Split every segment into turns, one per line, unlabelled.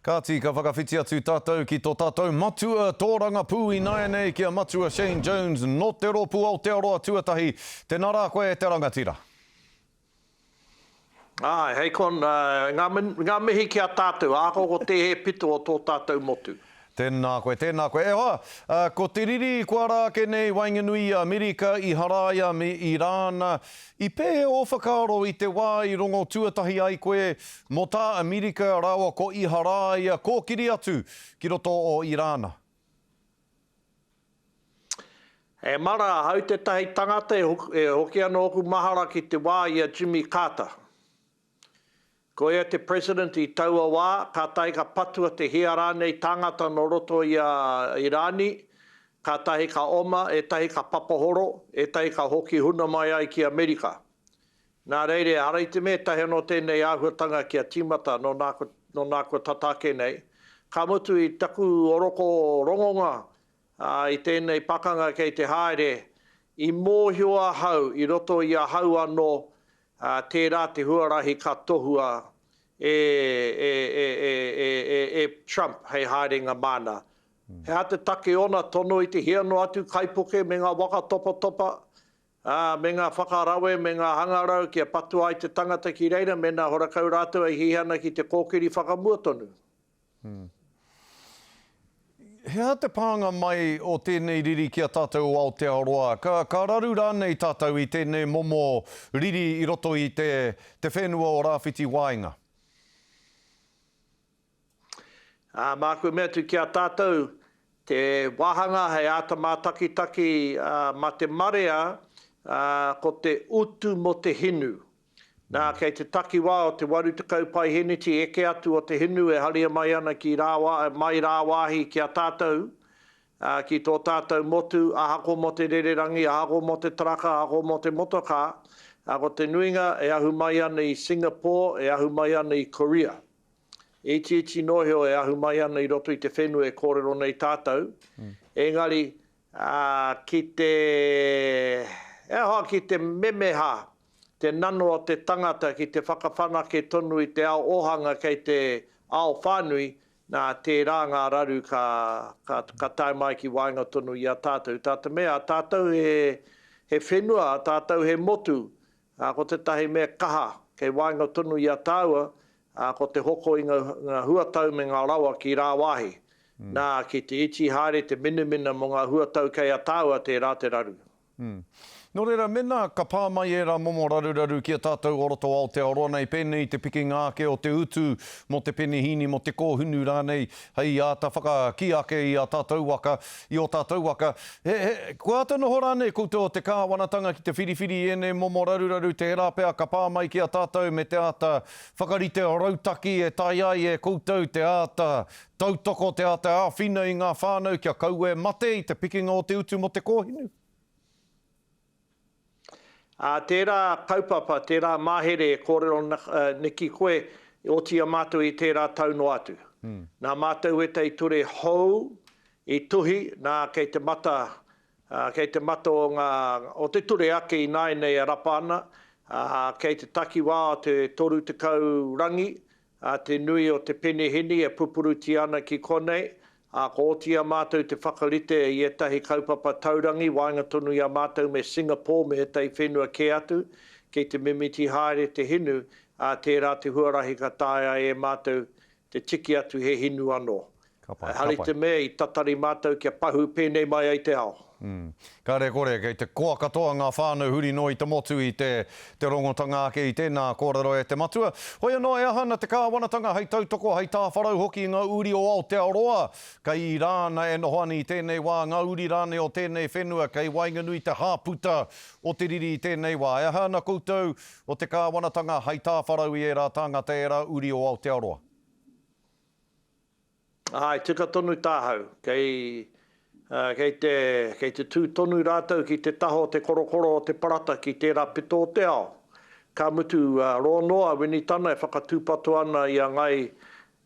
Kāti, ka whakawhiti atu tātou ki tō tātou matua tōrangapū ināianei ki a Matua Shane Jones nō te Rōpū Aotearoa Tuatahi. Tēnā rā koe e te rangatira.
Āe, hei kon, ngā mihi ki a tātou, ahakoa ko tēhea pito o tō tātou motu.
Tēnā koe, tēnā koe. E hoa, ko te riri kua ara ake nei waenganui i a Amerika, Iharaia me Irāna, i pēhea ō whakaaro i te wā i rongo tuatahi ai koe mō tā Amerika rāua ko Iharaia kōkiri atu ki roto o Irāna?
E mara, ahau tētahi tangata e hoki ana ōku mahara ki te wā i a Jimmy Carter. Ko ia te President i taua wā, kātahi ka patua te hia rānei tāngata nō roto i a Irāni, kātahi ka oma, ētahi ka papahoro, ētahi ka hoki huna mai ai ki Amerika. Nā reira, ehara i te mea ētahi anō tēnei āhuatanga kia tīmata nō nā, nō nā kua tata ake nei. Ka mutu i taku oroko rongonga i tēnei pakanga kei te haere, i mōhio ahau i roto i ahau anō, tērā te huarahi ka tohua e, e, e, e, e, e, e Trump hei haerenga māna. He aha te take ōna tono i te hia noa atu kaipuke me ngā waka topatopa, ā, me ngā whakarawe me ngā hangarau kia patua ai te tangata ki reira mēnā horakau rātou e hihi ana ki te kōkiri whakamua tonu.
He aha te pānga mai o tēnei riri ki a tātou o Aotearoa? Ka, ka raru rānei tātou i tēnei momo riri i roto i te, te whenua o Rāwhiti Waenga?
Ā, māku e mea atu ki a tātou, te wāhanga hei āta mātakitaki mā te marea, ā, ko te utu mō te hinu. Nā, kei te takiwā o te 80 paeheneti eke atu o te hinu e haria mai ana ki rāwā, mai rāwāhi ki a tātou, ā, ki tō tātou motu, ahako mō te rererangi, ahako mō te taraka, ahako mō te motokā, ā, ko te nuinga e ahu mai ana i Singapore, e ahu mai ana i Korea. Itiiti noa iho e ahu mai ana i roto i te whenua e kōrero nei tātou, engari, ā, ki te, he aha, ki te memeha, te nano o te tangata ki te whakawhanake tonu i te ao ōhanga kei te ao whānui, nā, tērā ngā raru ka, ka, ka tae mai ki waenga tonu i a tātou. Tā te mea, a tātou he, he whenua, a tātou he motu, ā, ko tētahi mea kaha kei waenga tonu i a tāua, ā, ko te hoko i ngā, ngā huatau me ngā rawa ki rāwāhi. Nā, ki te iti haere te minamina mō ngā huatau kei a tāua, tērā te raru.
Nō reira, mēnā ka pā mai ērā momo raruraru ki a tātou o roto Aotearoa nei, pēnei i te pikinga ake o te utu mō te penehīni, mō te kōhunu rānei, hei āta whakakī ake i ā tātou waka, i ō tātou waka, he, he, kua āta noho rānei koutou o te kāwanatanga ki te whiriwhiri i ēnei momo raruraru tērā pea ka pā mai ki a tātou me te āta whakarite rautaki e taea ai e koutou te āta tautoko, te āta āwhina i ngā whānau kia kaua e mate i te pikinga o te utu mō te kōhinu?
Ā, tērā kaupapa, tērā mahere e kōrero neki koe, i oti i a mātou i tērā tau noa atu. Nā mātou ētahi ture hou i tuhi, nā, kei te mata, kei te mata o ngā, o te ture ake ināianei e rapa ana, ā, kei te takiwā o te 30 rangi, Ā, te nui o te penehini e pupurutia ana ki konei, ā, kua oti i a mātou te whakarite i ētahi kaupapa taurangi waenga tonu i a mātou me Singapore me ētahi whenua kē atu, kei te mimiti haere te hinu, ā, tērā te huarahi ka taea ai e mātou te tiki atu he hinu anō.
Ka pai, ka
Ehara i
pai.
te mea i tatari mātou kia pahū pēnei mai ai te ao.
Mm. Kāre kore, kei te koa katoa ngā whānau huri noa i te motu i te te rongotanga ake i tēnā kōrero e te matua. Hoi anō, e aha ana te kāwanatanga hei tautoko, hei tāwharau hoki i ngā uri o Aotearoa kei Irāna e noho ana i tēnei wā, ngā uri rānei o tēnei whenua kei waenganui te hāputa o te riri i tēnei wā. E aha ana koutou o te kāwanatanga hei tāwharau i ērā tāngata, ērā uri o Aotearoa?
Āe, tika tonu tāhau. Kei, kei te, kei te tū tonu rātou ki te taha o te korokoro o te parata ki tērā pito o te ao. Ka mutu, roa noa a Winitana e whakatūpato ana i a Ngāi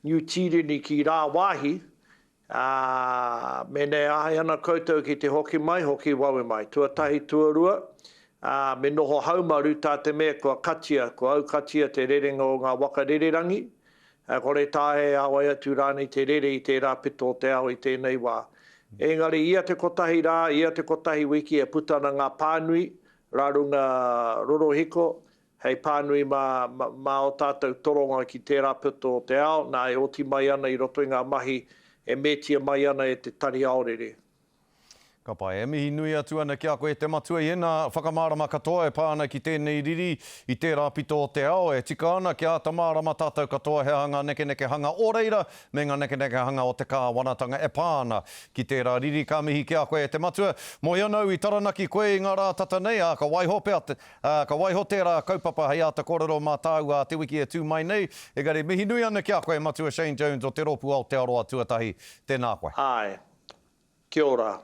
Niu Tīreni ki rāwāhi, ā, mēnā e āhei ana koutou ki te hoki mai, hoki wawe mai. Tuatahi, tuarua, ā, me noho haumaru tā te mea kua katia, kua aukatia te rerenga o ngā waka rererangi, Kore taea e a wai atu rānei te rere i tērā pito o te ao i tēnei wā. Engari ia te kotahi rā, ia te kotahi wiki e puta ana ngā pānui rā runga rorohiko hei pānui mā, mā ō tātou toronga ki tērā pito o te ao, nā e oti mai ana i roto i ngā mahi e mētia mai ana e te Tari Aorere.
Ka pai. E mihi nui atu ana ki a koe e te matua i ēnā whakamārama katoa e pā ana ki tēnei riri i tērā pito o te ao. E tika ana kia āta mārama tātou katoa he aha ngā nekenekehanga o reira me ngā nekenekehanga o te kāwanatanga e pā ana ki tērā riri. Ka mihi ki a koe e te matua. Moe ana au i Taranaki koe i ngā rā tata nei, ā, ka waiho pea, ā, ka waiho tērā kaupapa hei āta kōrero mā tāua ā te wiki e tū mai nei. Engari, mihi nui ana ki a koe, Matua Shane Jones o Te Rōpū Aotearoa Tuatahi. Tēnā koe.
Āe. Kia ora.